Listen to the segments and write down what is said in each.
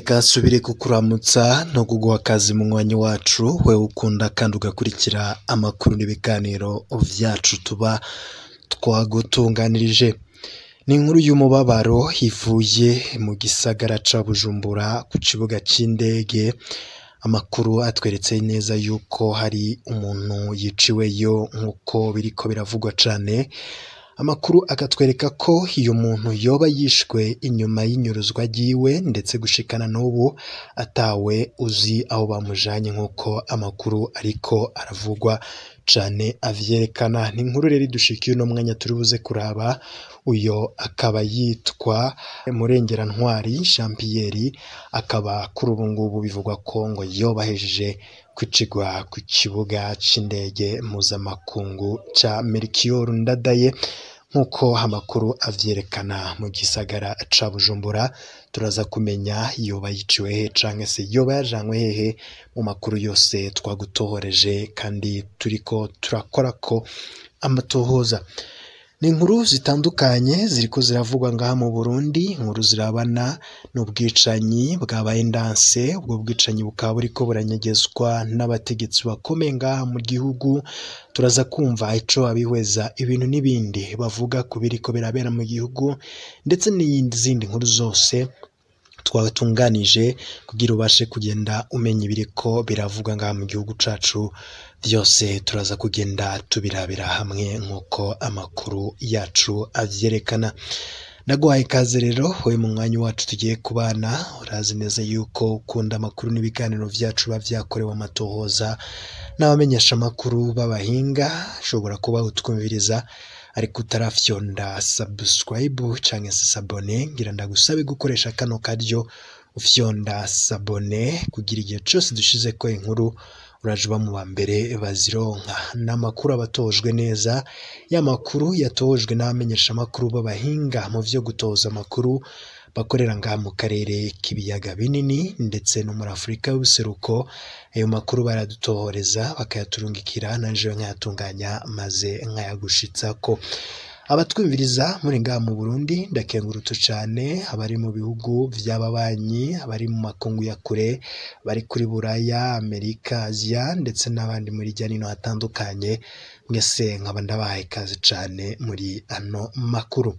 Reka nsubire kukuramutsa no kuguha akazi munywanyi wacu, wewe ukunda kandi ugakurikira amakuru n'ibiganiro vyacu tuba twagutunganirije. Ni inkuru y'umubabaro ivuye mu gisagara ca Bujumbura ku kibuga c'indege. Amakuru atweretse neza yuko hari umuntu yiciweyo nk'uko biriko biravugwa cane. Amakuru akatwereka ko uyu muntu yoba yishwe inyuma y'inyuruzwa ryiwe, ndetse gushikana n'ubu atawe uzi aho bamujanye nk'uko amakuru ariko aravugwa cane avyerekana. Ni inkuru rero idushikiye uno mwanya turi buze kuraba. Uyo akaba yitwa Murengerantwari Jean Pierre, akaba kuri ubu ngubu bivugwa ko ngo yoba ahejeje kwicirwa ku kibuga c'indege mpuzamakungu ca Melchior Ndadaye, nk'uko amakuru avyerekana mu gisagara ca Bujumbura. Turaza kumenya yoba yiciwe hehe canke se yoba yajanywe hehe mu makuru yose twagutohoreje kandi turiko turakorako amatohoza. Ni inkuru zitandukanye ziriko ziravugwa ngaha mu Burundi, inkuru zirabana n'ubwicanyi bwabaye ndanse. Ubwo bwicanyi bukaba buriko buranyegezwa n'abategetsi bakomeye ngaha mu gihugu. Turaza kumva ico abihweza ibintu n'ibindi bavuga ku biriko birabera mu gihugu, ndetse n'izindi nkuru zose twatunganije kugira ubashe kugenda umenya ibiriko biravugwa ngaha mu gihugu cacu. Vyose turaza kugenda tubirabira hamwe nk'uko amakuru yacu avyerekana. Ndaguhaye ikaze rero wowe mu mwanya wacu tugiye kubana. Urazi neza yuko ukunda amakuru n'ibiganiro vyacu biba vyakorewe amatohoza n'abamenyesha amakuru b'abahinga. Ushobora kuba utwumviriza ariko utarafyonda subscribe canke se s'abonner, ngira ndagusabe gukoresha kano karyo ufyonda s'abonner kugira igihe cose dushizeko inkuru uraje uba mu ba mbere bazironka. Ni amakuru aba atojwe neza, ya makuru yatojwe n'abamenyesha amakuru b'abahinga mu vyo gutoza amakuru bakorera ngaha mu karere k'ibiyaga binini ndetse no muri Afurika y'ubuseruko. Ayo makuru baradutohoreza bakayaturungikira, nanje nkayatunganya maze nkayagushitsako. Abatwumviriza muri ngaha mu Burundi ndakengurutse cane, abari mu bihugu vy'ababanyi, abari mu makungu ya kure, bari kuri Buraya, Amerika, Aziya ndetse n'abandi muri hirya nino hatandukanye, mwese nkaba ndabahaye ikaze cane muri ano makuru.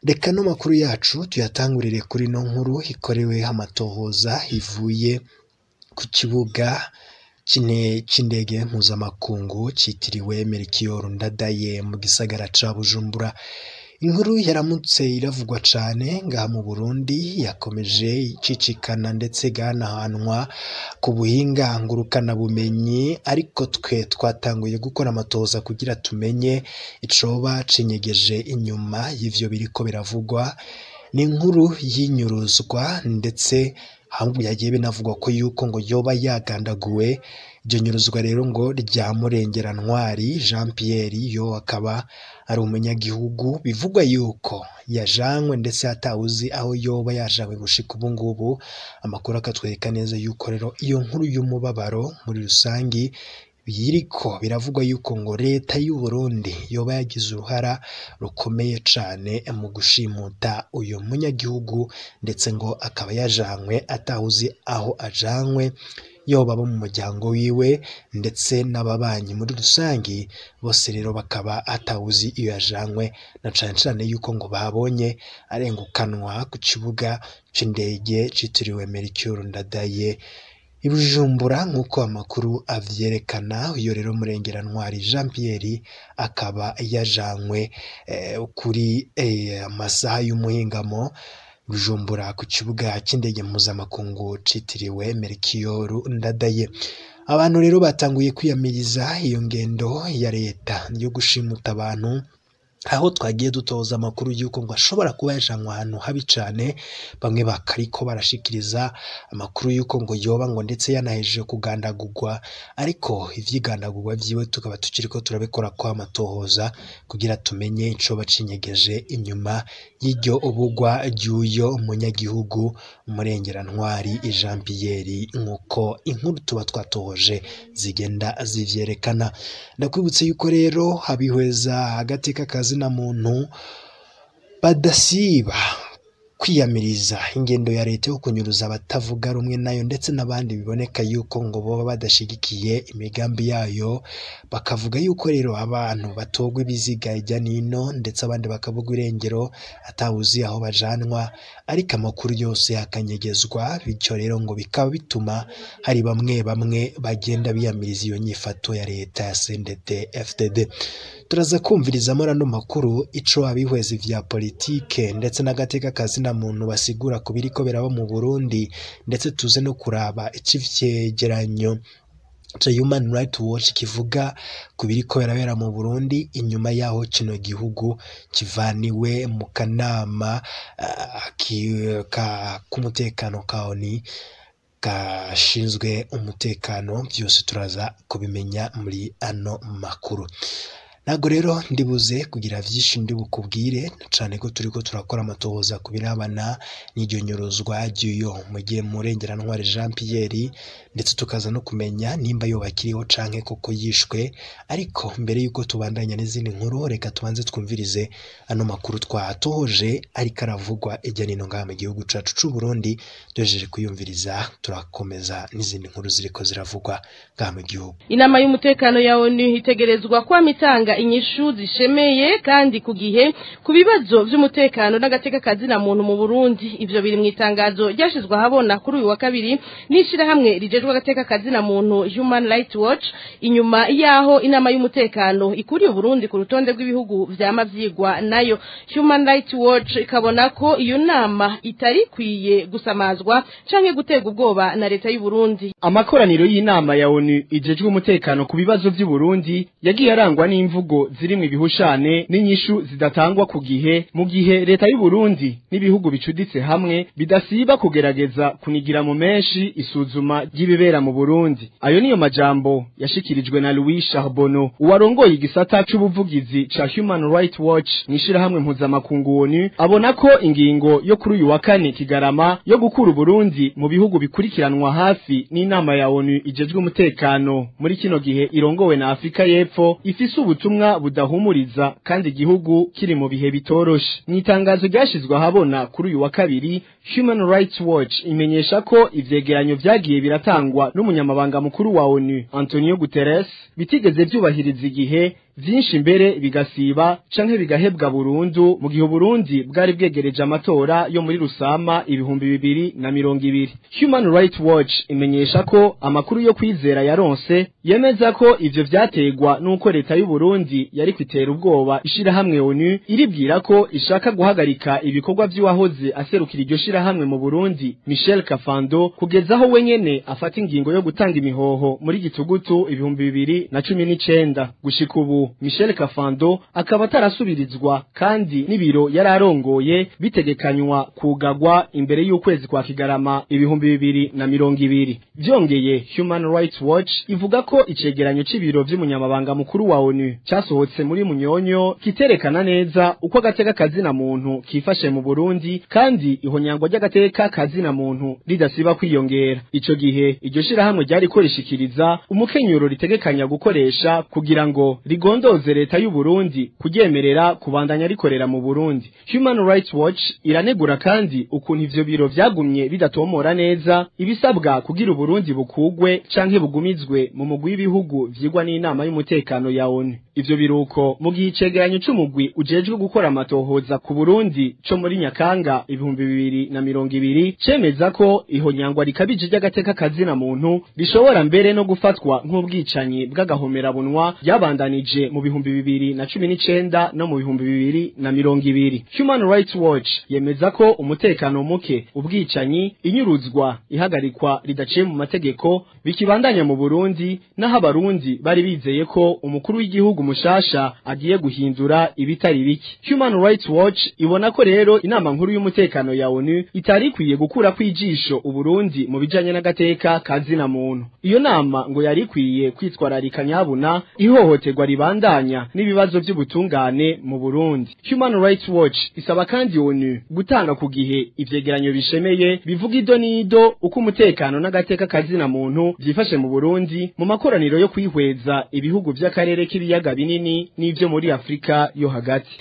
Reka no makuru yacu tuyatangurire kuri no nkuru ikorewe amatohoza ivuye ku kibuga c'indege mpuzamakungu citiriwe Melchior Ndadaye mu gisagara ca Bujumbura. Inkuru yaramutse iravugwa cane ngaha mu Burundi, yakomeje icicikana ndetse igahanahanwa ku buhinga ngurukana bumenyi, ariko twe twatanguye gukora amatohoza kugira tumenye icoba cinyegeje inyuma y'ivyo biriko biravugwa. Ni inkuru y'inyuruzwa ndetse yagiye binavugwa ko yuko ngo yoba yagandaguwe. Iryo nyuruzwa rero ngo rya Murengerantwari Jean Pierre, yo akaba ari umunyagihugu bivugwa yuko yajanywe ndetse atawuzi aho yoba yajanywe gushika ubu ngubu. Amakuru akatwereka neza yuko rero iyo nkuru y'umubabaro muri rusangi biriko biravugwa yuko ngo leta y'u Burundi yoba yagize uruhara rukomeye cane mu gushimuta uyu munyagihugu, ndetse ngo akaba yajanywe atawuzi aho ajanywe, yoba abo mu muryango wiwe ndetse n'ababanyi muri rusangi bose rero bakaba atawuzi iyo yajanywe, na cane cane yuko ngo babonye arengukanwa ku kibuga c'indege citiriwe Melchior Ndadaye i Bujumbura nk'uko amakuru avyerekana. Uyo rero Murengerantwari Jean Pierre akaba yajanywe kuri amasaha y'umuhingamo Bujumbura ku kibuga c'indege mpuzamakungu citiriwe Melchior Ndadaye. Abantu rero batanguye kwiyamiriza iyo ngendo ya leta yo gushimuta abantu, aho twagiye dutoza amakuru y'uko ngo ashobora kuba yajanywe ahantu habi cane. Bamwe bakariko barashikiriza amakuru y'uko ngo yoba ngo ndetse yanahejeje kugandagurwa, ariko ivyigandagurwa vyiwe tukaba tukiriko turabikora ko amatohoza kugira tumenye icoba cinyegeje inyuma y'iryo ubugwa ry'uyo munyagihugu Murengerantwari Jean Pierre, nk'uko inkuru tuba twatohoje zigenda zivyerekana. Ndakwibutse yuko rero abihweza hagati k'akazi na muntu badasiba kwiyamiriza ingendo ya leta yo kunyuruza abatavuga rumwe nayo ndetse n'abandi biboneka yuko ngo boba badashigikiye imigambi yayo. Bakavuga yuko rero abantu batogwa ibiziga ijya nino ndetse abandi bakabugwa irengero atawuzi aho bajanwa, ariko amakuru yose akanyegezwa. Bityo rero ngo bikaba bituma hari bamwe bamwe bagenda biyamiriza iyo nyifato ya leta ya CNDD FDD. Turaza kumvirizamo ano makuru ico abihweza vya politike ndetse n'agateka kazina muntu basigura ku biriko biraba mu Burundi, ndetse tuze no kuraba icivyegeranyo ca Human Rights Watch kivuga ku biriko birabera mu Burundi inyuma yaho kino gihugu kivaniwe mu kanama k'umutekano ka ONU gashinzwe umutekano. Byose turaza kubimenya muri ano makuru. Ntago rero ndibuze kugira vyinshi ndi bukubwire, cane ko turiko turakora amatohoza ku birabana n'iryo nyorozwa ry'uyo mugihe Murengerantwari Jean Pierre, ndetse tukaza no kumenya nimba yoba akiriho canke koko yishwe. Ariko mbere yuko tubandanya n'izindi nkuru, reka tubanze twumvirize ano makuru twatohoje ariko aravugwa ijya nino ngaha mu gihugu cacu c'u Burundi. Duhejeje kuyumviriza turakomeza n'izindi nkuru ziriko ziravugwa ngaha mu gihugu. Inama y'umutekano ya ONU itegerezwa kwama itanga inyishu zishemeye kandi ku gihe ku bibazo vy'umutekano n'agateka kazina muntu mu Burundi. Ivyo biri mu itangazo ryashizwe ahabona kuri uyu wa kabiri n'ishirahamwe rijejwe agateka kazina muntu Human Rights Watch, inyuma yaho inama y'umutekano ikuriye Burundi ku rutonde rw'ibihugu vyama vyigwa nayo. Human Rights Watch ikabona ko iyo nama itari kwiye gusamazwa canke gutega ubwoba na leta y'u Burundi. Amakoraniro y'inama ya ONU ijejwe umutekano ku bibazo vy'u Burundi yagiye arangwa n'imvugo zirimwe ibihushane n'inyishu zidatangwa ku gihe, mu gihe leta y'u Burundi n'ibihugu bicuditse hamwe bidasiba kugerageza kunigira mu menshi isuzuma ry'ibibera mu Burundi. Ayo niyo majambo yashikirijwe na Louis Charbonneau, uwarongoye igisata c'ubuvugizi ca Human Rights Watch mw'ishirahamwe mpuzamakungu ONU. Abona ko ingingo yo kuri uyu wa kane Kigarama yo gukura Burundi mu bihugu bikurikiranwa hafi n'inama ya ONU ijejwe umutekano muri kino gihe irongowe na Afrika y'Epfo ifise ubutumwa budahumuriza kandi igihugu kiri mu bihe bitoroshe. Mw'itangazo ryashizwe ahabona kuri uyu wa kabiri, Human Rights Watch imenyesha ko ivyegeranyo vyagiye biratangwa n'umunyamabanga mukuru wa ONU Antonio Guterres bitigeze vyubahiriza igihe, vyinshi mbere bigasiba canke bigahebwa burundu, mu gihe Burundi bwari bwegereje amatora yo muri Rusama 2020. Human Rights Watch imenyesha ko amakuru yo kwizera yaronse yemeza ko ivyo vyategwa nuko leta y'u Burundi yari kwitera ubwoba ishirahamwe ONU, iribwira ko ishaka guhagarika ibikorwa vy'uwahoze aserukira iryo shirahamwe mu Burundi Michel Kafando, kugeza aho wenyene afata ingingo yo gutanga imihoho muri gitugutu 2019. Gushika ubu Michel Kafando akaba atarasubirizwa kandi n'ibiro yararongoye bitegekanywa kugagwa imbere y'ukwezi kwa Kigarama 2020. Vyongeye, Human Rights Watch ivuga ko icegeranyo c'ibiro vy'umunyamabanga mukuru wa ONU casohotse muri Munyonyo kiterekana neza uko agateka kazina muntu kifashe mu Burundi, kandi ihonyangwa ry'agateka kazina muntu ridasiba kwiyongera. Ico gihe iryo shirahamwe ryari korishikiriza umukenyuro ritegekanya gukoresha kugira ngo rigondoze leta y'u Burundi kuryemerera kubandanya rikorera mu Burundi. Human Rights Watch iranegura kandi ukuntu ivyo biro vyagumye bidatomora neza ibisabwa kugira Burundi bukugwe canke bugumizwe mu mugwi w'ibihugu vyigwa n'inama y'umutekano ya ONU. Ivyo biruko mu gihe icegeranyo c'umugwi ujejwe gukora amatohoza ku Burundi co muri Nyakanga 2020 cemeza ko ihonyangwa rikabije ry'agateka kazina muntu rishobora mbere no gufatwa nk'ubwicanyi bw'agahomerabunwa ryabandanije mu 2019 no mu 2020. Human Rights Watch yemeza ko umutekano muke, ubwicanyi, inyuruzwa, ihagarikwa ridaciye mu mategeko bikibandanya mu Burundi, naho abarundi bari bizeye ko umukuru w'igihugu mushasha agiye guhindura ibitari bike. Human Rights Watch ibona ko rero inama nkuru y'umutekano ya ONU itari ikwiye gukura kwijisho Uburundi mu bijanye n'agateka kazina muntu. Iyo nama ngo yari ikwiye kwitwararika nyabuna ihohoterwa ribandanya n'ibibazo by'ubutungane mu Burundi. Human Rights Watch isaba kandi ONU gutanga ku gihe ivyegeranyo bishemeye bivuga ido nido uko umutekano n'agateka kazina muntu vyifashe mu Burundi mu makoraniro yo kwihweza ibihugu vy'akarere k'ibiyaga binini n'ivyo muri Afrika yo hagati.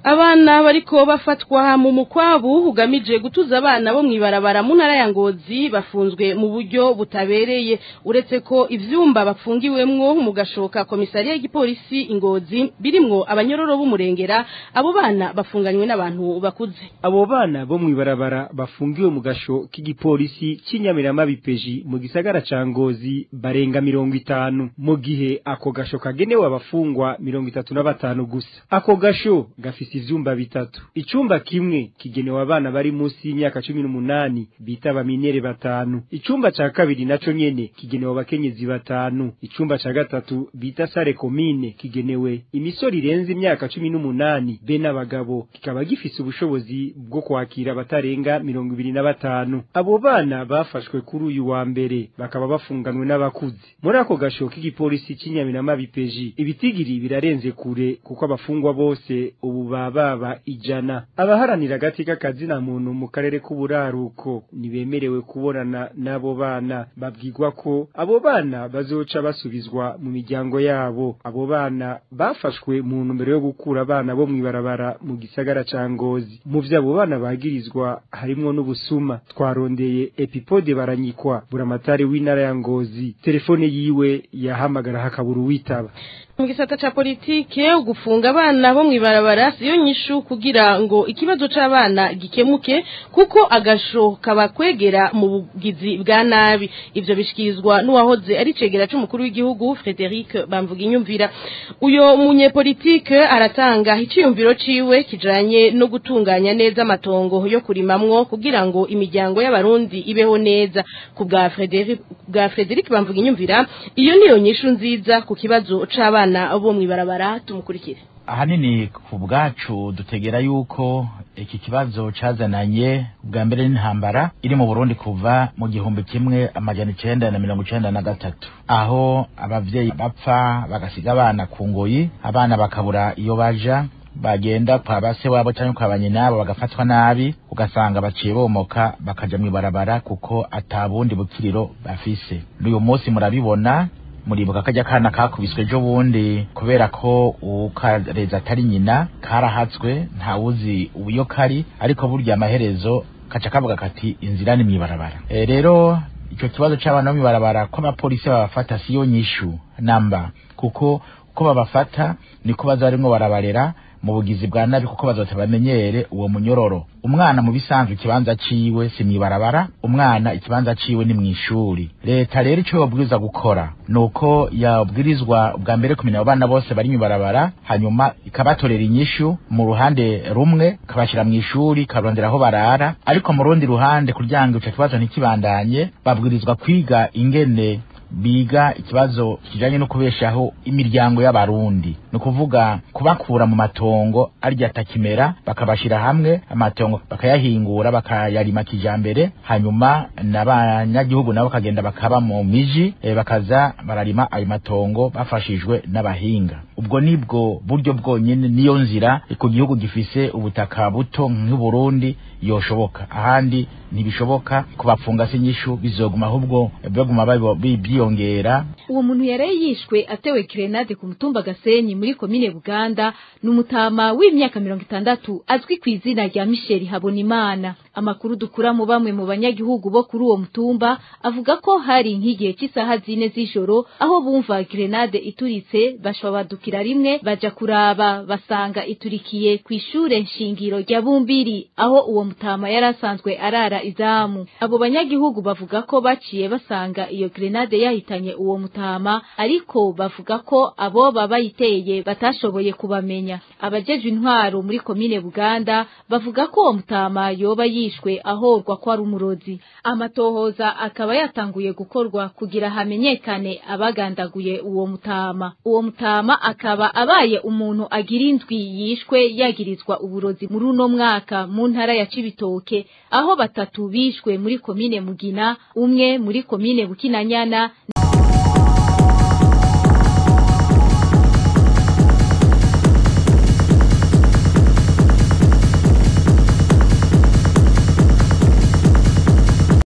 Abana bariko bafatwa mu mukwabu ugamije gutuza abana bo mwibarabara mu ntara ya Ngozi bafunzwe mu buryo butabereye, uretse ko ivyumba bafungiwemwo mu gashoka komisariya y'igipolisi Ingozi birimwo abanyororo b'umurengera, abo bana bafunganywe n'abantu bakuze. Abo bana bo mwibarabara bafungiwe mu gasho k'igipolisi c'Inyamirama bipeji mu gisagara ca Ngozi barenga 50, mu gihe ako gasho kagenewe abafungwa 35 gusa. Ako gasho gafise ivyumba bitatu. Icumba kimwe kigenewe abana bari munsi y'imyaka 18 bita baminere batanu. Icumba ca kabiri naco nyene kigenewe abakenyezi batanu. Icumba ca gatatu bita sare commune kigenewe imisoro irenze imyaka 18 be n'abagabo, kikaba gifise ubushobozi bwo kwakira batarenga 25. Abo bana bafashwe kuri uyu wa mbere bakaba bafunganwe n'abakuze. Muri ako gasho k'igipolisi c'Inyamirama bipeji ibitigiri birarenze kure kuko abafungwa bose ubu baba 100. Abaharanira agateka kazina muntu mu karere k'uburaruko nibemerewe kubonana n'abo bana, babwirwa ko abo bana bazoca basubizwa mu miryango yabo. Abo bana bafashwe mu ntumbero yo gukura abana bo mwibarabara mu gisagara ca Ngozi. Mu vy'abo bana bagirizwa harimwo n'ubusuma. Twarondeye Epipode Baranyikwa buramatari w'intara ya Ngozi, telefone yiwe yahamagara hakabura uwitaba. Mu gisata ca politike, ugufunga abana bo mwibarabara siyo nyishu kugira ngo ikibazo c'abana gikemuke, kuko agasho kabakwegera mu bugizi bwa nabi. Ivyo bishikirizwa n'uwahoze ari cegera c'umukuru w'igihugu Frederic Bamvuginyumvira. Uyo munyepolitike aratanga iciyumviro ciwe kijanye no gutunganya neza amatongo yo kurimamwo kugira ngo imiryango y'abarundi ibeho neza. Ku bwa Frederic Bamvuginyumvira, iyo niyo nyishu nziza ku kibazo c'abana bo mwibarabara. Tumukurikire. Ahanini ku bwacu dutegera yuko iki kibazo cazananye bwa mbere n'intambara iri mu Burundi kuva mu 1993, aho abavyeyi bapfa bagasiga abana ku ngoyi, abana bakabura iyo baja, bagenda kwa base wabo cyangwa kwa banyinabo bagafatwa nabi, ugasanga baciye bomoka bakaja mwibarabara kuko atabundi bukiriro bafise. N'uyu munsi murabibona, muribuka kajya kana kakubiswe ejo bundi kubera ko ukareza atari nyina, karahatswe ntawuzi ubuyo kari, ariko burya amaherezo kaca kavuga kati inzira ni mwibarabara. Rero ico kibazo c'abana bo mwibarabara ko abapolisi babafata siyo nyishu namba, kuko uko babafata niko bazarimwo barabarera mu bugizi bwa nabi, kuko bazota bamenyere uwo munyororo. Umwana mu bisanzwe ikibanza ciwe si mwibarabara, umwana ikibanza ciwe ni mwishuri. Leta rero ico yobwirizwa gukora nuko yabwirizwa bwa mbere kumenya abana bose bari mwibarabara, hanyuma ikabatorera inyishu mu ruhande rumwe kabashira mwishuri karondera aho barara, ariko mu rundi ruhande kugira ngo ico kibazo ntikibandanye babwirizwa kwiga ingene biga ikibazo kijanye no kubeshaho imiryango y'abarundi, no kuvuga kubakura mu matongo arya takimera bakabashira hamwe amatongo bakayahingura bakayarima kijambere, hanyuma n'abanyagihugu nabo kagenda bakaba mu miji bakaza bararima ayo matongo bafashijwe n'abahinga. Ubwo nibwo buryo bwonyene niyo nzira ku gihugu gifise ubutaka buto nk'u Burundi yoshoboka, ahandi ntibishoboka. Kubapfunga se inyishu bizoguma ahubwo baguma biyongera. Uwo muntu yaraye yishwe atewe grenade ku mutumba Gasenyi muri komine Buganda n'umutama w'imyaka 60 azwi ku izina rya Michel Habonimana. Amakuru dukura mu bamwe mu banyagihugu bo kuri uwo mutumba avuga ko hari nk'igihe cy'isaha 4 z'ijoro aho bumva grenade ituritse bashobadukira rimwe baja kuraba basanga iturikiye ku ishure nshingiro rya Bumbiri aho uwo mutama yarasanzwe arara izamu. Abo banyagihugu bavuga ko baciye basanga iyo grenade yahitanye uwo mutama, ariko bavuga ko abo babayiteye batashoboye kubamenya. Abajejwe intwaro muri komine Buganda bavuga ko uwo mutama yoba yishwe ahorwa ko ari umurozi. Amatohoza akaba yatanguye gukorwa kugira hamenyekane abagandaguye uwo mutama. Uwo mutama akaba abaye umuntu agira indwi yishwe yagirizwa uburozi muri uno mwaka mu ntara ya Cibitoke, aho batatu bishwe muri komine Mugina, umwe muri komine Bukinanyana.